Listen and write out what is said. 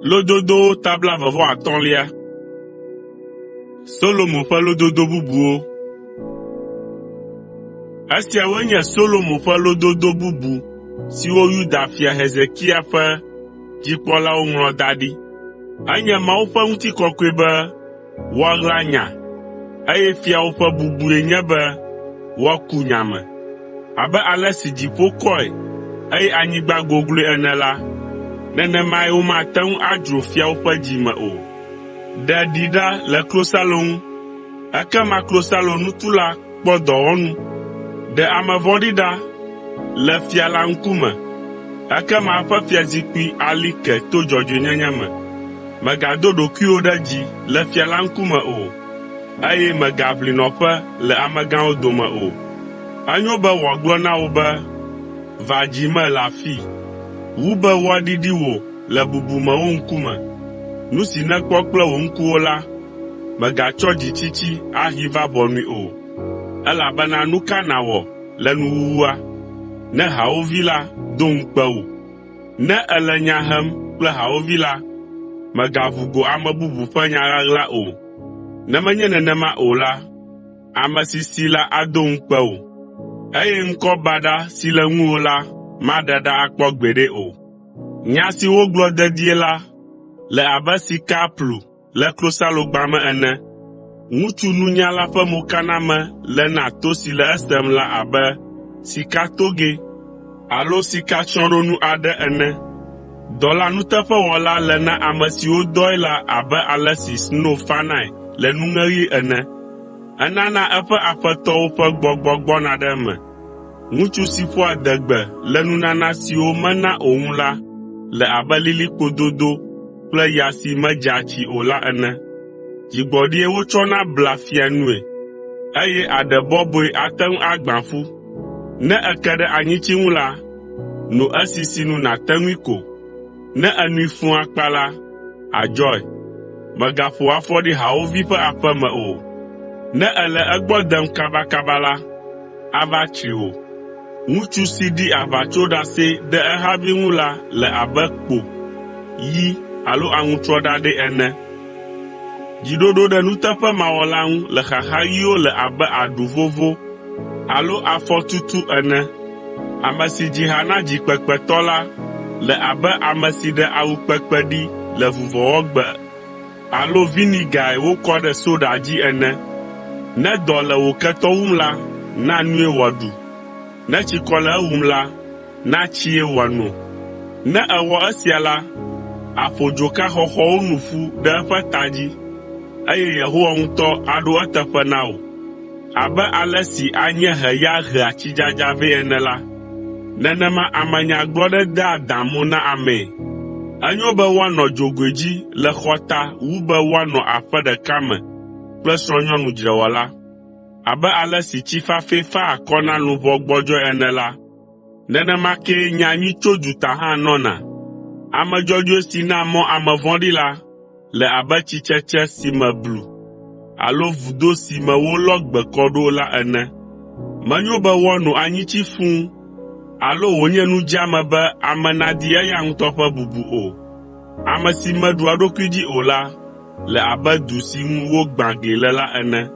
Lododowo ta blaeve-vɔ-atɔ̃lia. Solomo ƒe lododo bubuwo. Esiawoe nye Solomo ƒe lododo bubu siwo Yuda fia Hezekia ƒe dzikpɔlawo ŋlɔ da ɖi. Enye Mawu ƒe ŋutikɔkɔe be woaɣla nya, eye fiawo ƒe bubue nye be woaku nya me. Abe ale si dziƒo kɔe, eye anyigba gogloe ene la, nenemae womate ŋu adzro fiawo ƒe dzi me o. Ɖe ɖi ɖa le klosalo ŋu, ekema klosalonutula kpɔ dɔwɔnu. Ɖe ame vɔ̃ɖi ɖa le fia la ŋkume, ekema eƒe fiazikpui ali ke to dzɔdzɔenyenye me. Mègado ɖokuiwò ɖe dzi le fia la ŋkume o, eye mègaʋli nɔƒe le amegãwo dome o. Enyo be wòagblɔ na wò be, “Va dzi me le afii” wu be woaɖiɖi wò le bubumewo ŋkume. Nu si nèkpɔ kple wò ŋkuwo la, mègatsɔ dzitsitsi ahee va ʋɔnui o, elabena nu ka nàwɔ le nuwuwua, ne hawòvi la do ŋukpe wò? Ne èle nya hem kple hawòvi la, mègaʋu go ame bubu ƒe nya ɣaɣla o. Ne menye nenema o la, ame si si la ado ŋukpe wò, eye ŋkɔ baɖa si le ŋuwò la maɖe ɖa akpɔ gbeɖe o. Nya si wogblɔ dedie la le abe sikaplu le klosalogba me ene. Ŋutsu nunyala ƒe mokaname le na to si le esem la abe sikatogɛ alo sikatsyɔ̃ɖonu aɖe ene. Dɔla nuteƒewɔla le na ame siwo dɔe la abe ale si sno fanae le nuŋeɣi ene. Enana eƒe aƒetɔwo ƒe gbɔgbɔ gbɔna ɖe eme. Ŋutsu si ƒoa adegbe le nunana siwo mena o ŋu la le abe lilikpo dodo kple ya si medzaa tsi o la ene. Dzigbɔɖie wotsɔna blaa fia nue, eye aɖe bɔbɔe ate ŋu agbã ƒu. Ne èke ɖe anyitsi ŋu la, no esi sinu nàte ŋui ko. Ne ènoe fũu akpa la, àdzɔe. Mègaƒo afɔ ɖi hawòvi ƒe aƒe me o. Ne èle egbɔ dem kabakaba la, ava tsri wò. Ŋutsu si ɖi aʋatsoɖase ɖe ehavi ŋu la le abe kpo, yi alo aŋutrɔ ɖaɖɛ ene. Dziɖoɖo ɖe nuteƒemawɔla ŋu le xaxaɣiwo le abe aɖu vovo alo afɔtutu ene. Ame si dzi ha na dzikpekpetɔ la le abe ame si ɖe awu kpekpe ɖi le vuvɔwɔgbe alo vinigae wokɔ ɖe soɖa dzi ene. Ne dɔ le wò ketɔ wum la, na nui wòaɖu. Ne tsikɔ le ewum la, na tsie wòano. Ne èwɔ esia la, àƒo dzoka xɔxɔwo nu ƒu ɖe eƒe ta dzi, eye Yehowa ŋutɔ aɖo eteƒe na wò. Abe ale si anyieheya hea tsidzadza vɛ ene la, nenema amenyagblɔɖe dea adã mo na amee. Enyo be woanɔ dzogoe dzi le xɔta wu be woanɔ aƒe ɖeka me kple srɔ̃nyɔnu dzrewɔla. Abe ale si tsi fafɛ faa akɔ na luʋɔ gbɔdzɔe ene la, nenema kee nya nyui tso duta hã nɔna. Ame dzɔdzɔe si naa mɔ ame vɔ̃ɖi la le abe tsitsetse si me blu alo vudo si me wolɔ gbe kɔ ɖo la ene. Menyo be woano anyitsi fũu alo wònye nudzeame be ame nadi eya ŋutɔ ƒe bubu o. Ame si meɖua eɖokui dzi o la le abe du si ŋu wogbã gli le la ene.